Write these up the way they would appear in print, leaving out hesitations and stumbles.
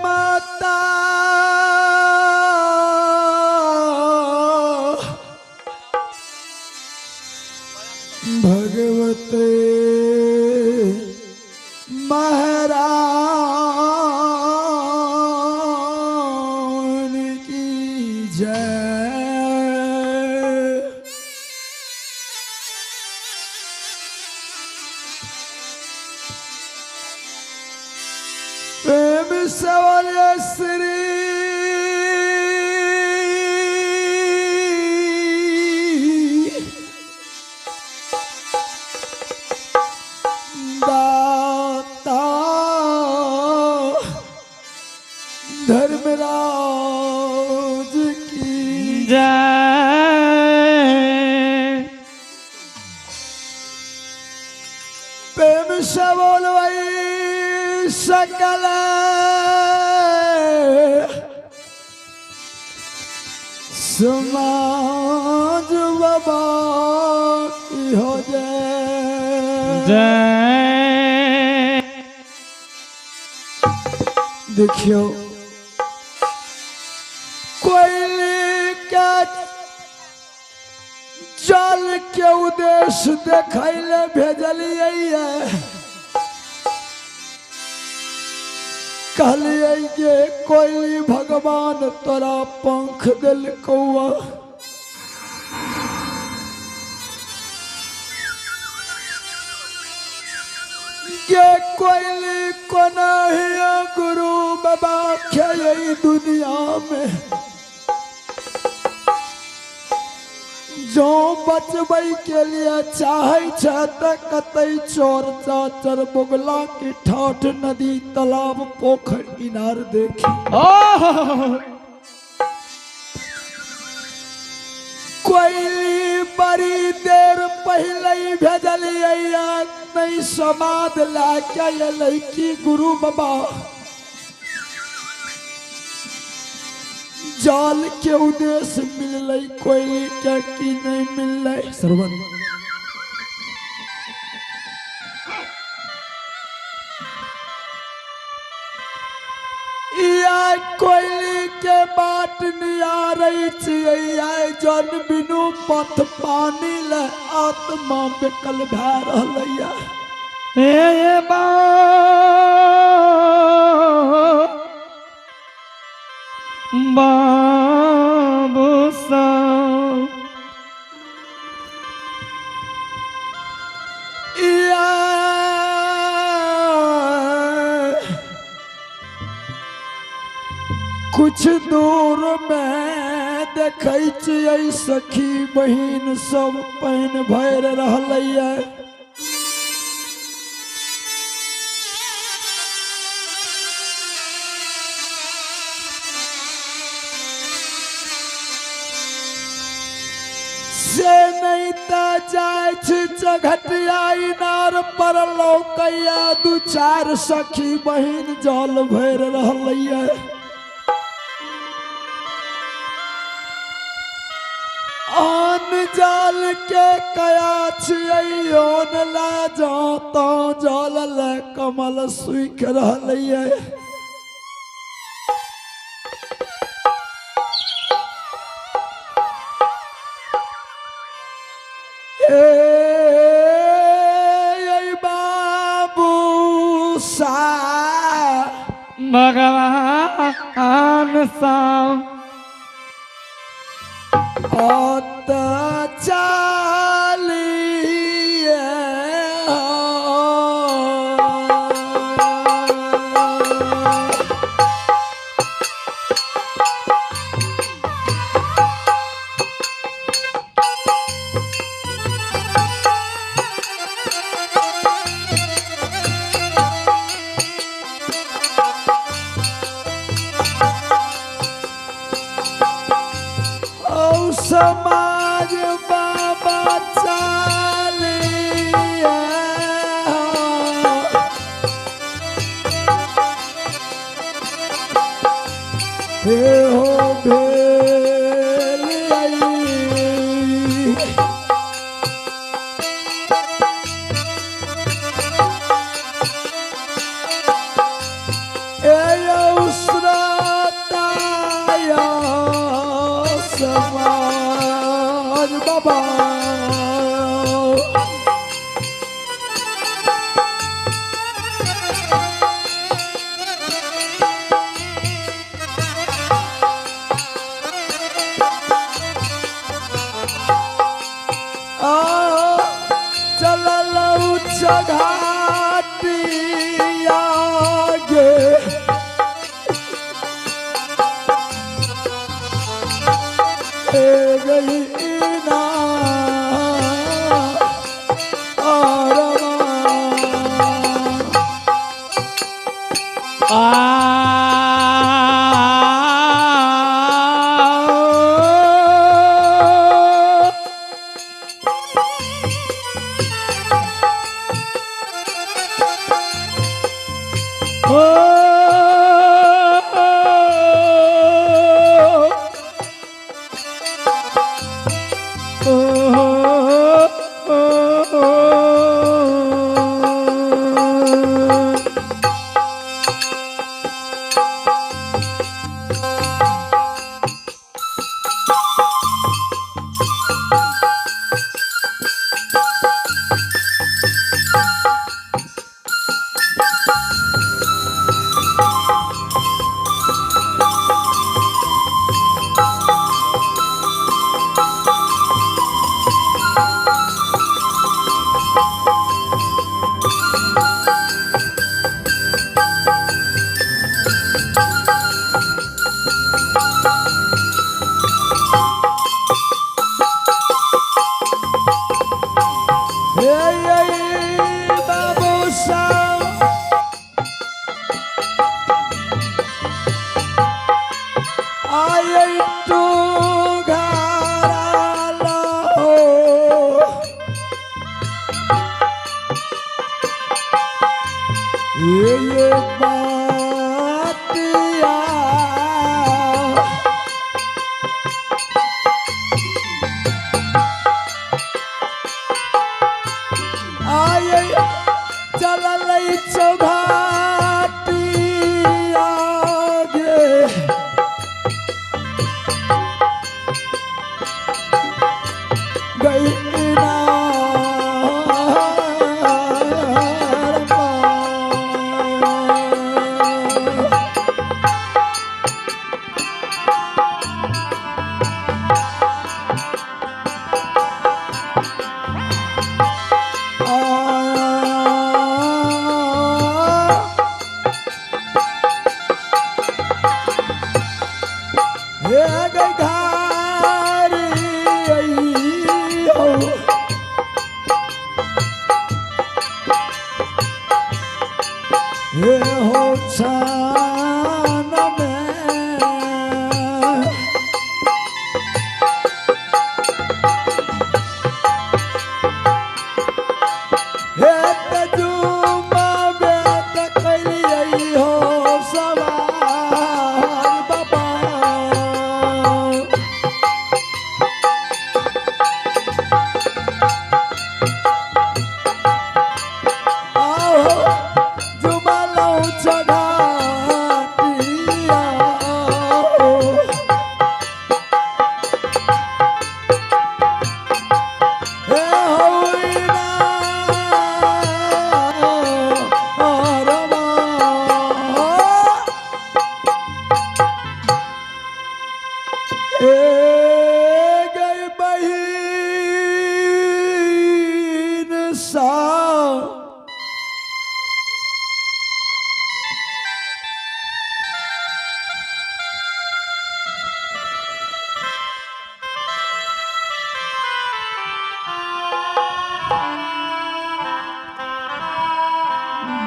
माता भगवते महरान की जय। प्रेम सवाल श्री दाता धर्मराज की जय। प्रेम से बोलवई सकल समाज बाबा की हो जाए। जय। देखियो कोयली के जल के उद्देश्य देखैले भेजलियै, कहलियै जे कोयली भगवान तोरा पंख देलकौआ, गे कोयली कोना हिया गुरु बाबा के दुनिया में जो बचबै के लिए चाहे छै त कतै चोर चाचर बगुला की ठाठ नदी तालाब पोखर इनार देखी। कोयली बड़ी देर पहले ही भेजलियै नहीं समाद लए के अयलै की गुरु बाबा जाल के उद्देश्य मिललै कोयली के की नहीं मिललै। श्रवण या कोयली के बाट नियारै छियै जन बिनु पथ पानी ले आत्मा बेकल भए रहलैया। हे बाबू सा या कुछ दूर में देखै छियै सखी बहिन सब पानि भरि रहलैया। से नहीं तऽ जाइ छी चघटिया इनार पर लौकैया दू चार सखी बहिन जल भरि रहलैया। आन जल के कया छियै ओन ला जाओ तो जल ले कमल सुख रहलैया। ए बाबू सा भगवान सा अत चालिए औ समाज बाबा चालिए हे हो भेलियै। ए यौ सवार बाबा। आ चलल उच्च घाटिया गे ए गई ना आरमा। आ ओ हे ये बाबू साहब आये तू घराला हो। ये बातिया आये चलल चौघाटिया गे गई नार पार। हो छान में हे तजुमा बेत कैलियै हो सवार बाबा। आओ जुमलौ चढ़ातिया हो। हे हौइना अरमा। ए गई बहिन सा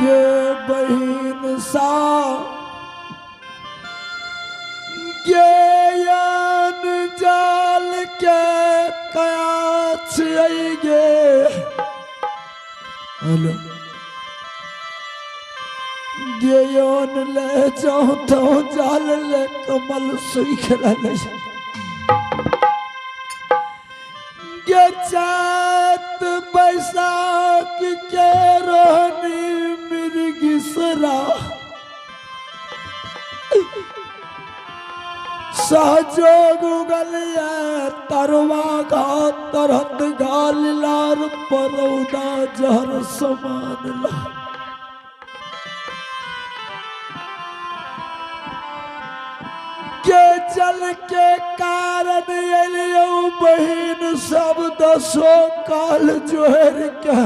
गे बहिन सा गेयन जाल के कयाछ गे। हेलो गेयन ले जाऊं तो जाल ले कमल सुख रहे गे चैत बैसाख के रोहनी मिर्गिसरा सहजोग उगलिए तरवा घात तरहत गाल लार परौदा जहर समान ला। के जल के कारण एलियो बहिन सब दसो काल जोहर के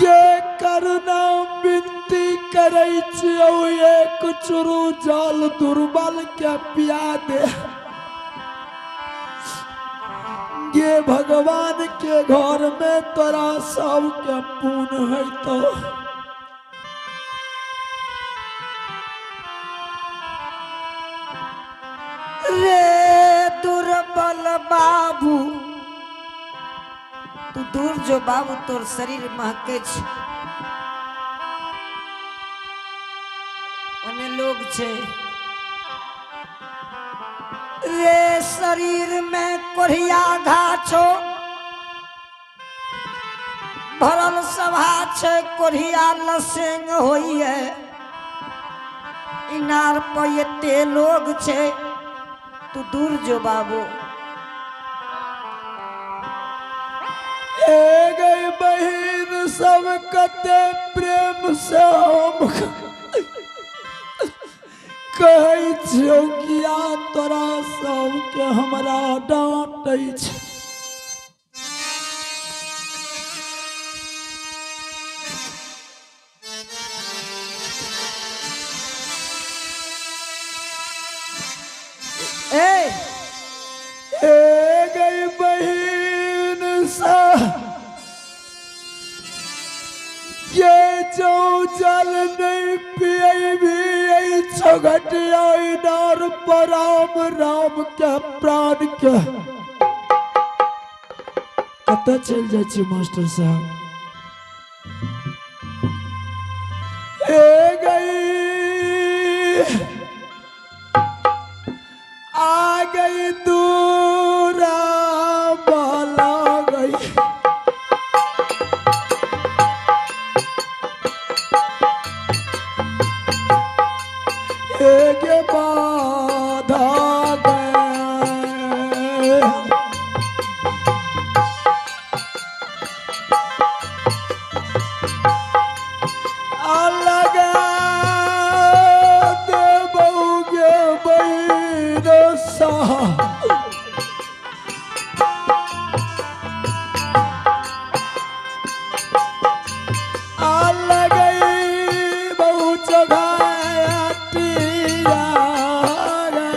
के करुणा विनती करै छियौ एक चुरू जल दुर्बल के पिया दे। गे भगवान के घर में तोरा सबके पुण्य है तो रे दुर्बल बाबू, तू दूर जो बाबू, तोर शरीर महके छे। ओने लोग छे रे, शरीर में कोढ़िया घाछो भरल सभा छे, कोढ़िया लसेंग होइए इनार पर एते लोग छे, तू दूर जो बाबू। ए गई बहिन सब कते प्रेम से हम कहै छियौ किया तोरा सबके हमरा डाँटै छै। ए ए गई बहिन सा ये जो जल नहीं पिए भी छगटिया इनार पर राम राम के प्राण के कतऽ चलि जाइ छी मास्टर साहब? ए गई आ गई दूरा बाला गई एक बाधा गए अलग देबौगे बैर सा। अलग बहु चढ़ाटिया रे।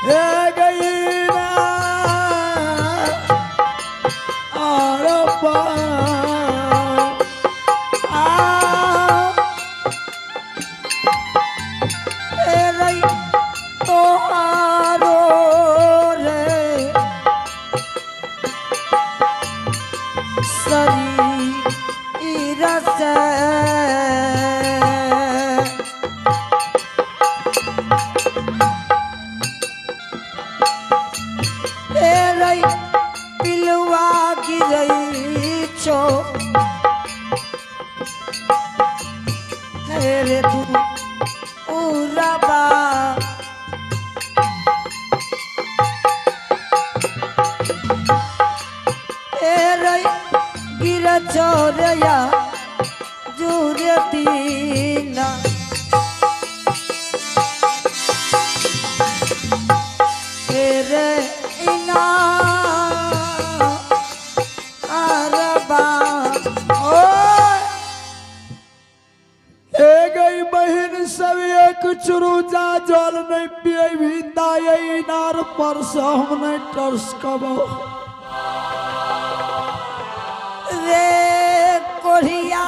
हे गई ना आरपा आ रे तोहारो रे शरीर से ए रे पिलुआ गिरै छो रे तू उरबा। ए रे गिर चोरया जुर दीना ए रे इना अरबा। ओए! ए गई बहिन सब एक चुरुजा जल नहीं पिए भी ताये इनार पर से हम नहीं तरस कबो। रे कोढ़िया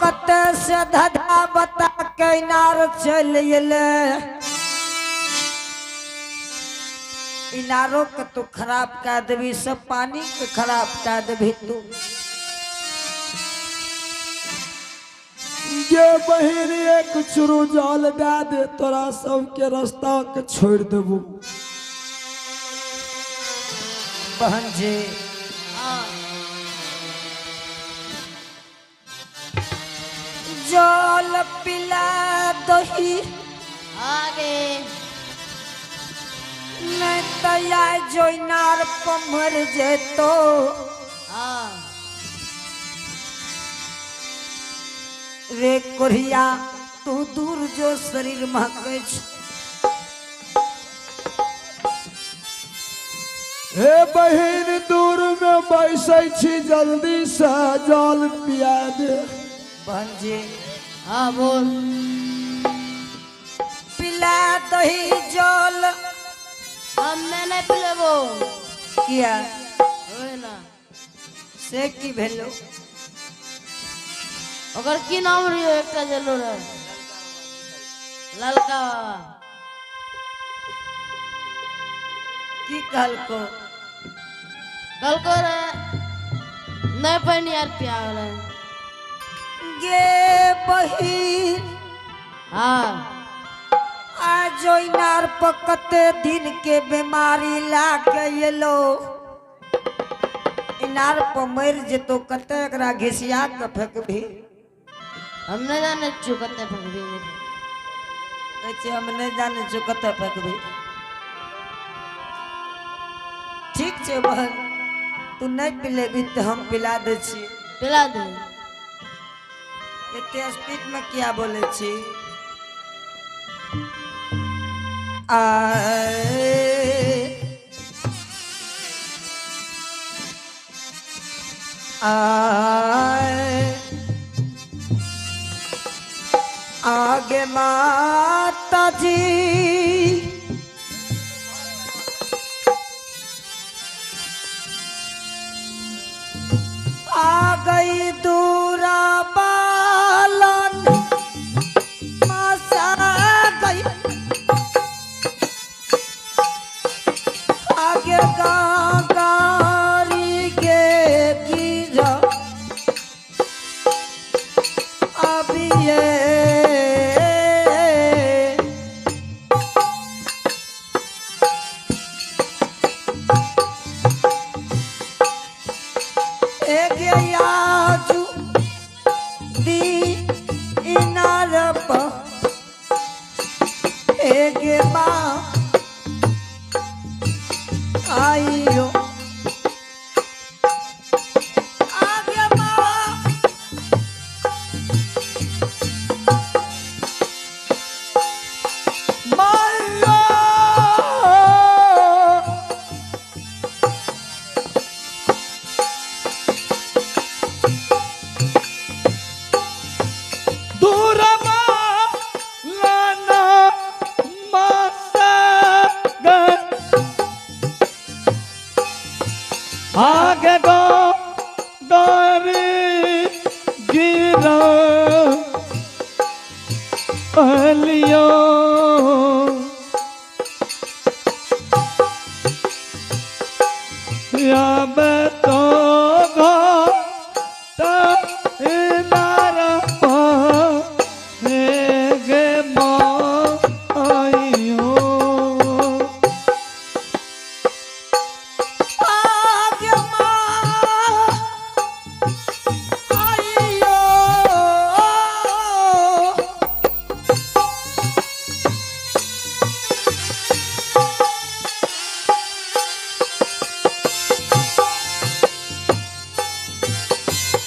कते से धधा बता के इनार चल एले, इनारो के तू खराब कर देबी, सब पानी के खराब कर देबी तू। गे बहिन एक चुरू जल दे दे, तोरा सबके रास्ता के छोड़ देबू। बहन जी जल पिला दही, आगे नहीं तया जोइनार पमर जेतो। हाँ रे कोरिया तू दूर जो, शरीर महकै छौ। हे बहिन दूर में बैसै छी, जल्दी से जल पिया दे। बहन जी हाँ बोल। पिला दही जल। हम मैं नहीं पिलेबो। किया? होय ना। से की भेलो? ओकर की नाम रहियो, एकटा जलो रहे ललका बाबा। की कहलको? कहलको रे नहीं पानी यार पिया वाला। गे बहिन हाँ आ जोइनार पर कते दिन के बीमारी लाग एलो, इनार पर मर जेतो, कते एकरा घिसिया के फेंकबी? हम नहीं जाने छु कते फेंकबी नहीं। कहै छै हम नहीं जाने छु कते फेंकबी। ठीक छै बहन, तू नहीं पिलेबी तो हम पिला दै छी। पिला दे। एते स्पीड में किया बोले छी? आए आए आगे माता जी आ गई दूरा बालन मासा गई, आगे गारी के गिरा अभी ये एक याजू दी इनार प एक बा आइयो आगे माँ माया दूर लाना मासा आगे गो गोरी गिरा लियो, अब तो इनार गे माइयो। आगे माँ आइयो।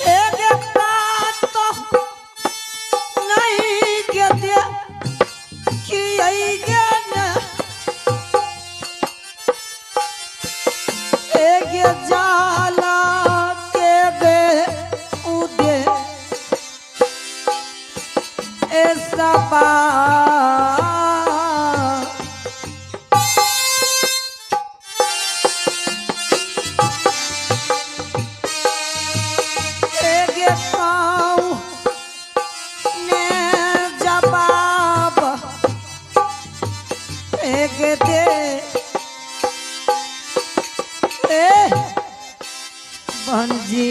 एक बात तो नहीं के दे कि आई न एक जाला के बे उदे ऐसा बा। एक पाँव ने जवाब एक दे ए बहन जी।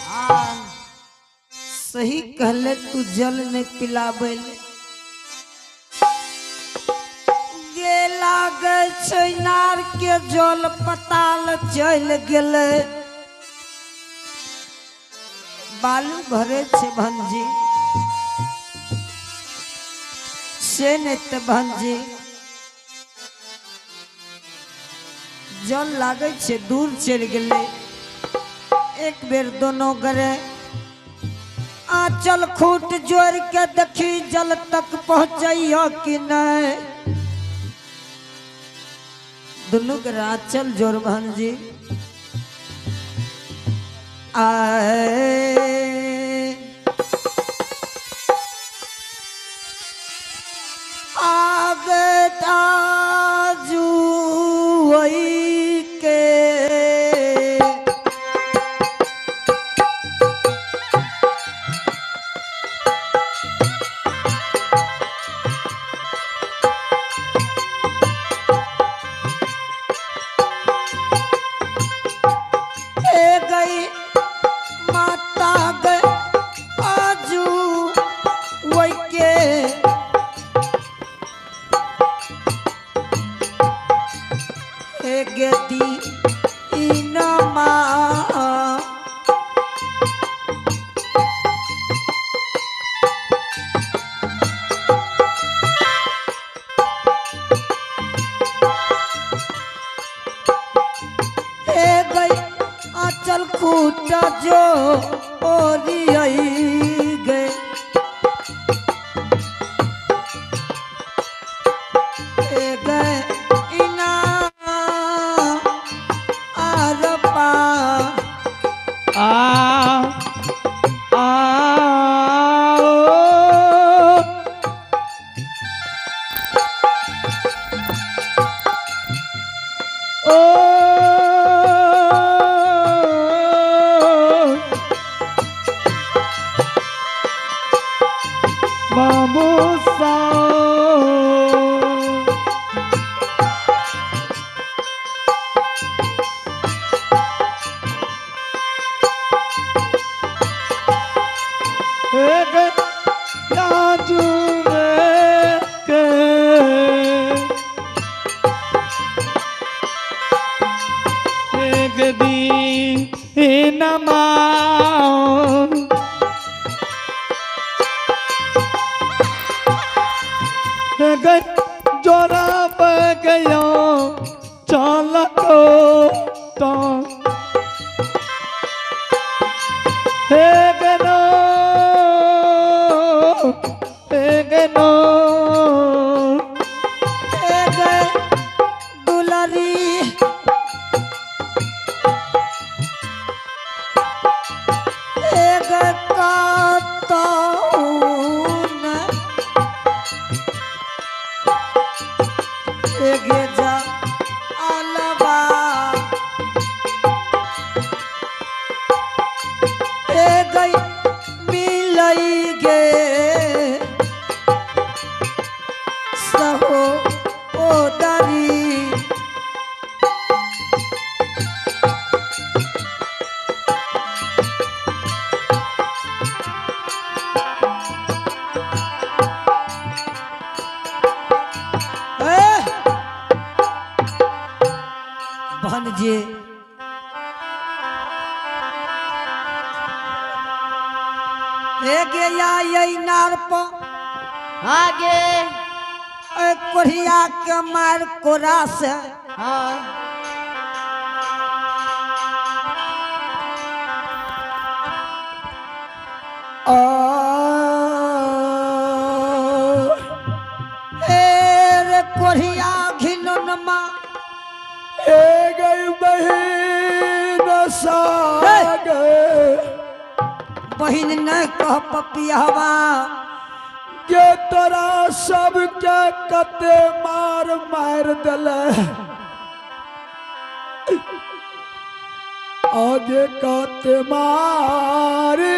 हाँ से सही कहले तू जल नहीं पिलाबै ले। गे लागै छै इनार के जल पताल चलि गेलै। बालू भरे छै भंजी से नहीं तऽ भंजी जल लागै छै दूर चलि गेलै। एक बेर दोनों गरे आंचल खूट जोड़ के देखी जल तक पहुंचैया कि नहीं। दोनों गरे आंचल जोड़ भंजी आए आगे ताजू वही के ए गई माता गए आजू वही के ए गति इनमा ए गई आंचल खूटा जो ओरियई गए। ए गए इना आर पा आ आओ ओ बाबू साओ एक राजू में के एक दिन नमाओ गई जोरा गयो चल तो हे गनो हे गनो ए गए दुलारी ए गए कातौन ए गे जा अलबा ए गई मिलई गे सहो ओ दारी। ए! भांजे ए गया ये नार पर आगे ए कोढ़िया के मार कोरा से हाँ आ ए रे कोढ़िया घिननमा ए गई बहिन साग बहिन न कह पपिहवा के तोरा सबके कते मार मार दिले आगे कते मारी।